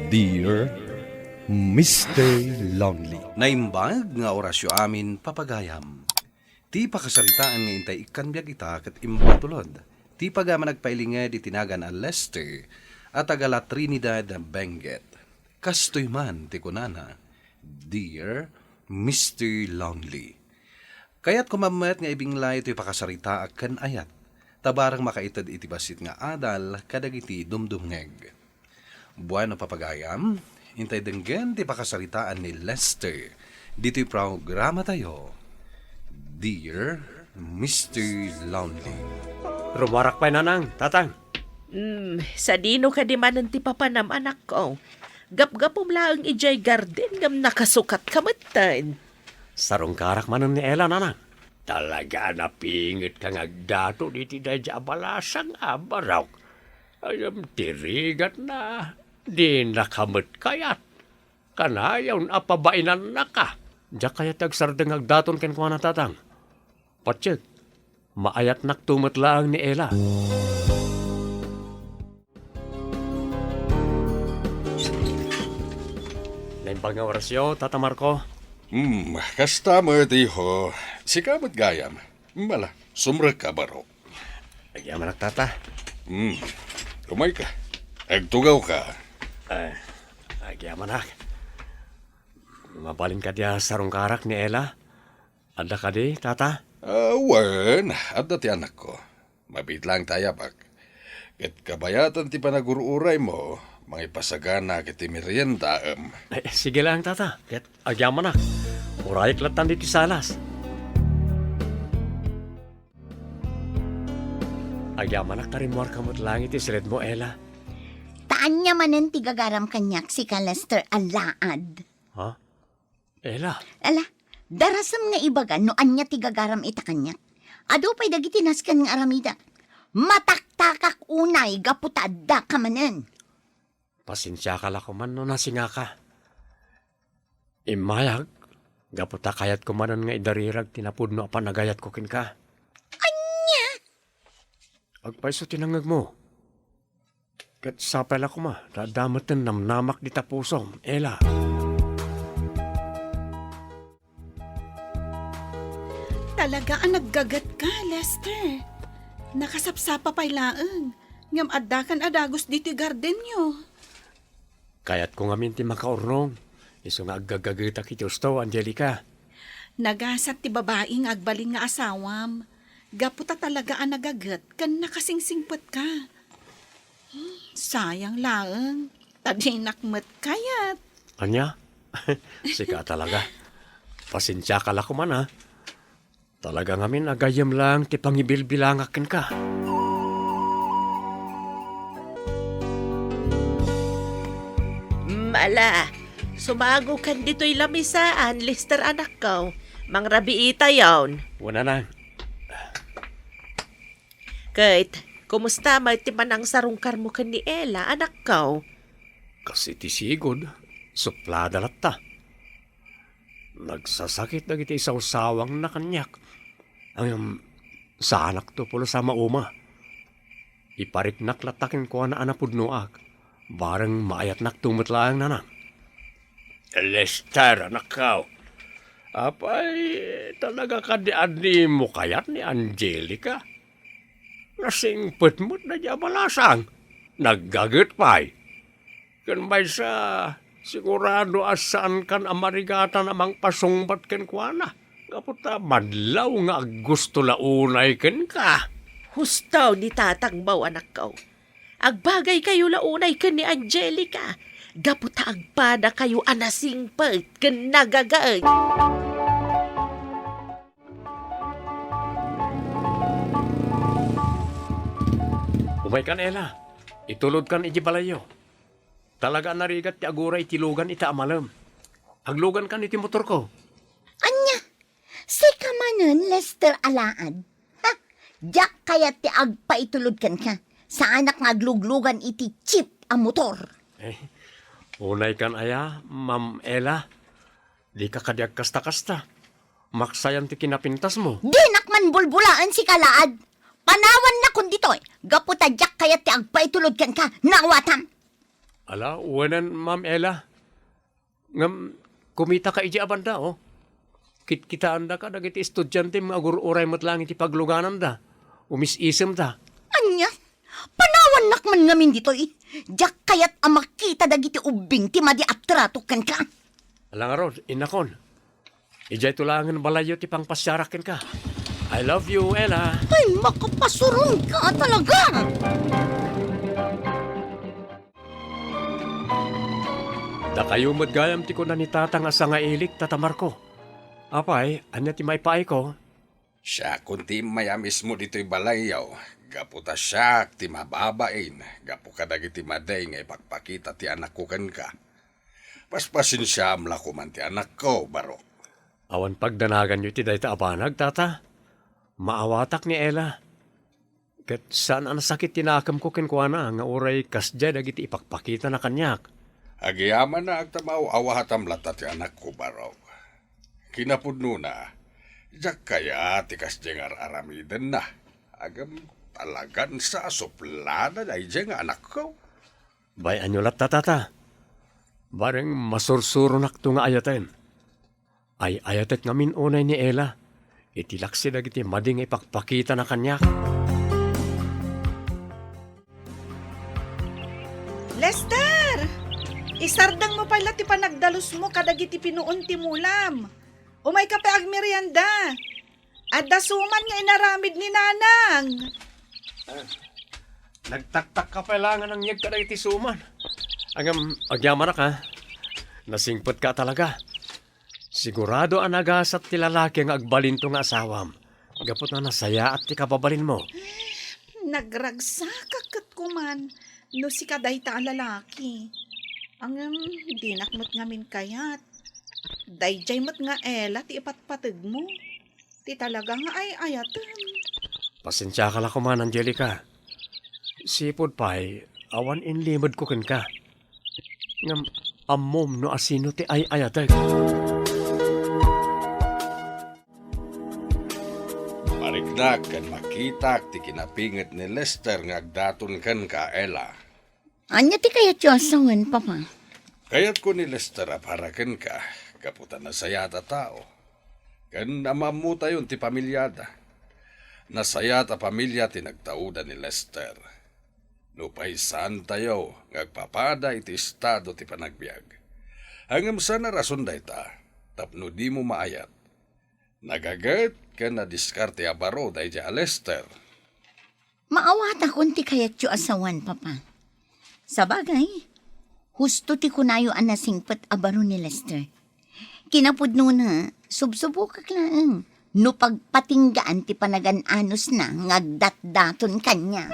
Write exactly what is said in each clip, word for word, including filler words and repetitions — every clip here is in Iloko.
Dear Mister Lonely. Naimbag nga orasyo amin, papagayam. Ti pakasaritaan nga intay ikkan biag ita ket imbatulod ti pagayam a nagpailinged iti nagan a Lester a taga La Trinidad, Benguet. Kastoy man ti kunana, "Dear Mister Lonely." Kayatko man met nga ibinglay toy pakasaritaak ken ayat, ta bareng makaited iti bassit nga adal kadagiti dumdumngeg. Bueno, papagayam, intay denggen ti pakasaritaan ni Lester ditoy programatayo, Dear Mister Lonely. Rumarak pay, nanang, tatang. Hmm, sadino kadi manen ti papanam, anakko? Gapgapum laeng idiay garden ngem nakasukatka metten. Sarungkarak manen ni Ella, nanang. Talaga a napingetka nga agdaton iti daydi a balasang a barok. Ngem ti rigatna, dinaka met kayat. Kanayon a pabainannaka. Diak kayat ti agsardeng nga agdaton kenkuana, tatang. Patiek, maayatnakto met laeng ni Ella. Naimbag nga orasyo, Tata Marco. Hmm, kasta met, iho. Sika met gayam. Mala, sumrekka, baro. Agyamanak, Tata. Hmm, umayka. Agtugawka. Eh, agyamanak. Mabalin kadi a sarungkarak ni Ella? Adda kadi, Tata? Ah, wen, adda ti anakko. Mabiit laeng ti ayabak. Ket kabayatan ti panagur-uraymo, mangipasaganaak iti meriendaem. Eh, sige laeng, Tata. Ket agyamanak. Urayek lattan ditoy salas. Agyamanak ta rimmuarka met laeng iti siledmo, Ella. Ta ania manen ti gagaram kaniak, sika, Lester, alaad? Ha? Ella. Ala, darasem nga ibaga no ania ti gagaram ita kaniak. Adu pay dagiti nasken nga aramidek. Mataktakak unay gapu ta addaka manen. Pasensiaka la koman no nasingaka. Immayag, gapu ta kayatko manen nga idarirag ti napudno a panagayatko kenka. Ania? Agpayso ti nangngegmo. Ket sapay la koma ta adda metten namnamak dita pusom, Ella. Talaga a naggagetka, Lester. Nakasapsapa pay laeng, ngem addakan a dagus ditoy gardenyo. Kayatko ngamin ti makaurnong, isu nga aggagagetak iti usto, Angelica. Nagasat ti babai nga agbalin nga asawam, gapu ta talaga a nagaget ken nakasingsingpetka. Hmm, sayang laeng, ta dinak met kayat. Ania? Sika talaga. Pasensiaka la koman, a. Talaga ngamin a gayyem laeng ti pangibilbilangak kenka. Mala, sumagokan ditoy lamisaan, Lester, anakko. Mangrabiitayon. Wen, nanang. Ket, kumusta met ti panangsarungkarmo ken ni Ella, anakko? Kas iti sigud, suplada latta. Nagsasakit dagiti isawsawangna kaniak. Ngem, saanakto pulos a mauma. Ipariknak latta kenkuana a napudnoak. Bareng maayatnakto met laeng, nanang. Lester, anakko. Apay, talaga kadi a dimo kayat ni Angelica? Nasingpet met daydi a balasang. Naggaget pay. Ken maysa, sigurado a saankan a marigatan a mangpasungbat kenkuana, gapu ta madlaw nga aggusto la unay kenka. Husto ni tatangmo, anakko. Agbagaykayo la unay ken ni Angelica, gapu ta agpadakayo a nasingpet ken nagagaet. Umaykan, Ella. Itulodkan iti balayyo. Talaga a narigat ti aguray iti lugan ita a malem. Aglugankan iti motorko. Ania? Sika manen, Lester, alaad? Ha? Diak kayat ti agpaitulod kenka. Saanak nga agluglugan iti jeep a motor. Eh, unaykan aya, Ma'am Ella? Dika kadi agkasta-kasta. Maksayan ti kinapintasmo. Dinak man bulbulaen, sika laad. Panawannakon ditoy, gapu ta diak kayat ti agpaitulod kenka. Naawatam? Ala, wen, Ma'am Ella. Ngem, kumitaka idiay a banda, o. Kitkitaandaka dagiti estudiantem nga agur-uray met laeng iti paglugananda. Umis-isemda. Ania? Panawannak man ngamin ditoy. Diak kayat a makita dagiti ubbing ti madi a trato kenka. Ala ngarud, innakon. Idiay to laengen balayyo ti pangpasiarak kenka. I love you, Ella. Ay, makapasurong ka talaga! Dakayo met gayam ti kuna ni Tatang a sangailik, Tata Marco. Apay, ania ti maipaayko? Siakon ti immay a mismo ditoy balayyo, gapu ta siak ti mababain gapu kadagiti madi nga ipakpakita ti anakko kenka. Paspasensiaam la koman ti anakko, Barok. Awan pagdanaganyo iti dayta a banag, Tata. Maawatak ni Ella. Ket saan a nasakit ti nakemko kenkuana nga uray kasdiay dagiti ipakpakitana kaniak. Agyamanak ta maaw-awatam latta ti anakko, Barok. Kinapudnona, diak kayat ti kasdiay nga ar-aramidenna. Ngem talagan sa suplada daydiay nga anakko. Bay-anyo latta, Tata. Bareng masursuronakto nga ayaten. Ay-ayatek ngamin unay ni Ella iti laksi dagiti madi nga ipakpakitana kaniak. Lester! Isardengmo pay la ti panagdalusmo kadagiti pinuon ti mulam. Umayka pay agmerienda. Adda suman nga inaramid ni Nanang. Ah, nagtaktakka pay la nga nangyeg kadagiti suman. Ngem, agyamanak, ha. Nasingpetka talaga. Sigurado a nagasat ti lalaki nga agbalinto nga asawam, gapu ta nasayaat ti kababalinmo. Nagragsakak ket kuman no sika dayta a lalaki. Ngem, dinak met ngamin kayat. Daydiay met nga Ella ti ipatpategmo. Ti talaga nga ay-ayatem. Pasensiaka la koman, Angelica. Sipud pay, awan inlimedko kenka. Ngem ammom no asino ti ay-ayatek. Mariknak ken makitak ti kinapinget ni Lester nga agdaton kenka, Ella. Ania ti kayatyo a sawen, Papa? Kayatko ni Lester a para kenka, gapu ta nasayaat a tao. Ken ammotayon ti pamiliada. Nasayaat a pamilia ti nagtauda ni Lester. Nupay saantayo nga agpapada iti estado ti panagbiag. Ngem saan a rason dayta, tapno dimo maayat. Nagaget ken nadiskarte a baro daydiay a Lester. Maawatakon ti kayatyo a sawen, Papa. Sabagay, husto ti kunayo a nasingpet a baro ni Lester. Kinapudnona, subsubokak laeng no pagpatinggaan ti panagan-anosna nga agdatdaton kaniak.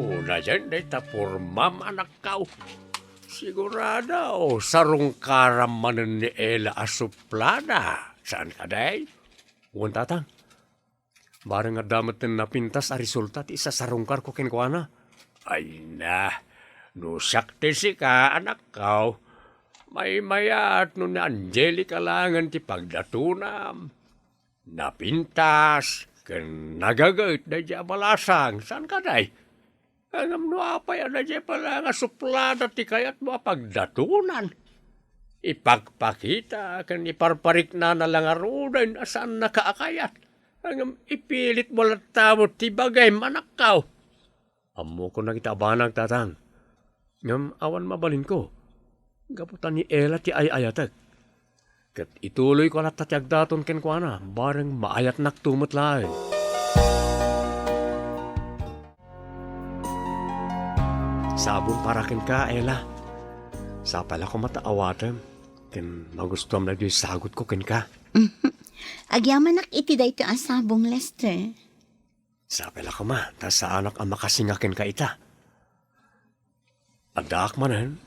Unayen dayta pormam, anakkaw. Sigurado, sarungkaram manen ni Ella a suplada. Saan kadi? Wen, Tatang. Bareng adda met ti napintas a resulta ti isasarungkarko kenkuana. Ay na, no siak ti sika, anakkaw, maymayat no ni Angelica laengen ti pagdatonam. Napintas ken nagaget daydiay a balasang, saan kadi? Ngem no apay a daydiay pay laeng a suplada ti kayatmo a pagdatonan? Ipakpakita ken iparpariknana la ngaruden a saannaka a kayat. Ngem ipilitmo latta met ti bagim, anakkaw. Ammokon dagiti a banag, Tatang. Ngem awan mabalinko. Gapu ta ni Ella ti ay-ayatek. Ket ituloyko latta ti agdaton kenkuana, bareng maayatnakto met laeng. Sabong para kenka, Ella. Sapay la koma ta awatem ken magustuam dagitoy sagutko kenka. Agyamanak iti daytoy a sabong, Lester. Sapay la koma ta saanak a makasinga kenka ita. Addaak manen,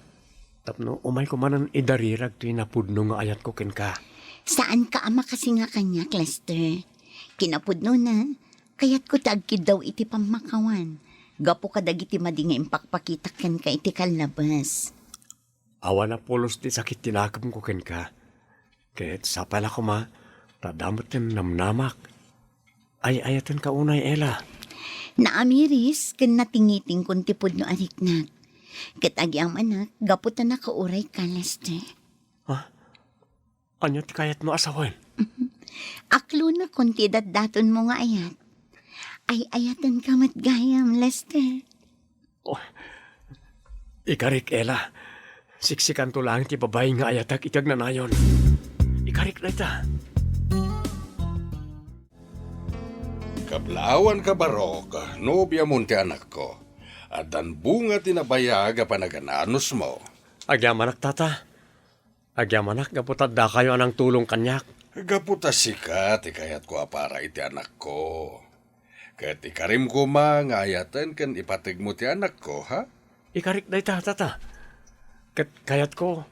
tapno umayko manen idarirag toy napudno nga ayatko kenka. Saanka a makasinga kaniak, Lester. Kinapudnona, kayatko ti agkiddaw iti pammakawan, gapu kadagiti madi nga impakpakitak kenka iti kallabes. Awan a pulos ti sakit ti nakemko kenka. Ket sapay la koma, ta adda met ti namnamak. Ay-ayatenka unay, Ella. Naamiris ken natingitingkon ti pudno a riknak. Ket agyamanak gapu ta nakaurayka, Lester. Ha? Ania ti kayatmo a sawen? Aklonakon ti daddatonmo nga ayat. Ay-ayatenka met gayam, Lester. Oh, ikarik, Ella. Siksikanto laeng ti babai nga ayatek iti agnanayon. Ikarik dayta. Kablaawanka, Barok, nobiamon ti anakko. Addan bunga ti nabayag a panagan-anusmo. Agyamanak, Tata. Agyamanak gapu ta addakayo a nangtulong kaniak. Gapu ta sika ti kayatko a para iti anakko. Ket ikarim koma nga ayaten ken ipategmo ti anakko, ha? Ikarik dayta, Tata. Ket kayatko,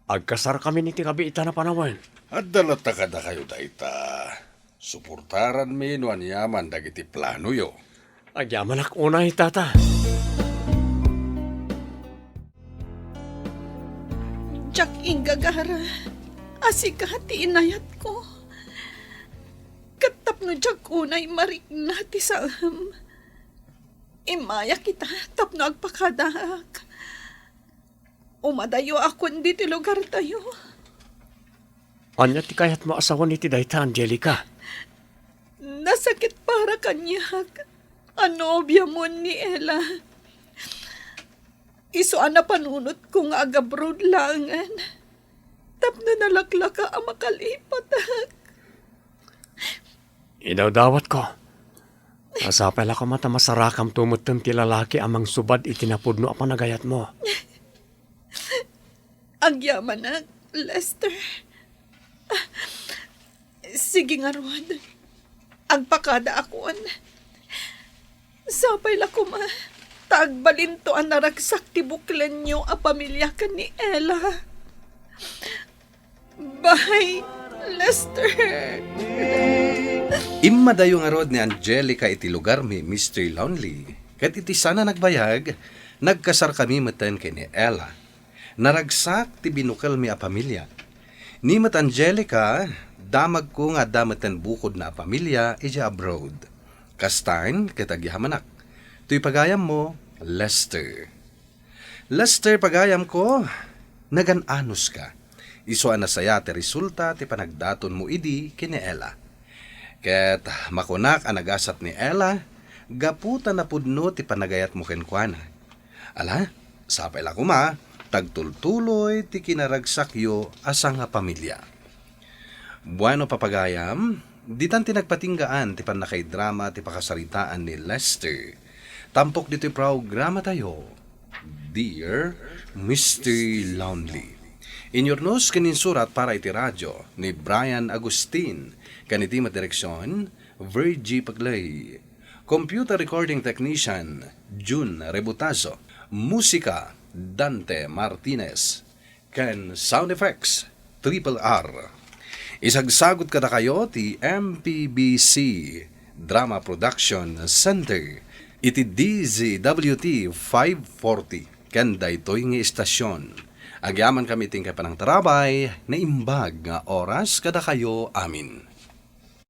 agkasarkamin iti kabiitan a panawen. Adda latta kadakayo dayta. Suportaranmi no aniaman dagiti planoyo. Agyamanak unay, Tata. Diak inggagara a sika ti inayatko. Ket tapno diak unay marikna ti saem, immayak ita tapno agpakadaak. Umadayo a kundi ti lugartayo. Ania ti kayatmo a sawen iti dayta, Angelica? Nasakit para kaniak a nobiamon ni Ella. Isu a napanunotko nga agabroad laengen tapno nalaklaka a makalipatak. Idawdawatko. Sapay la koma ta masarakamto metten ti lalaki a mangsubad iti napudno a panagayatmo. Agyamanak, Lester. Sige ngarud. Agpakadaakon. Sapay la koma ta agbalinto a naragsak ti buklenyo a pamilya ken ni Ella. Bye, Lester. Immadayo ngarud ni Angelica iti lugarmi, Mister Lonely. Ket iti saan a nagbayag, nagkasarkami metten ken ni Ella. Naragsak ti binukelmi a pamilya. Ni met Angelica, damagko nga adda metten bukodna a pamilya idiay abroad. Kastan ket agyamanak. Toy pagayammo, Lester. Lester, pagayamko, nagan-anuska. Isu a nasaya ti resulta ti panagdatonmo idi ken ni Ella. Ket makunak a nagasat ni Ella gapu ta napudno ti panagayatmo kenkuana. Ala, sapay la koma, tagtultuloy ti kinaragsakyo a sangapamilya. Bueno, papagayam, ditan ti nagpatinggaan ti pannakaidrama ti pakasaritaan ni Lester. Tampok ditoy programatayo, Dear Mister Lonely. Inyurnos ken insurat para iti radio ni Brian Agustin, ken iti madireksion, Virgie Paglay. Computer recording technician, Jun Rebutazo. Musika, Dante Martinez. Ken sound effects, Triple R. Isagsagut kadakayo ti M P B C Drama Production Center iti D Z W T five forty. Ken daytoy nga istasyon, agyamankami ti inkay panangtarabay, naimbag nga oras kadakayo amin.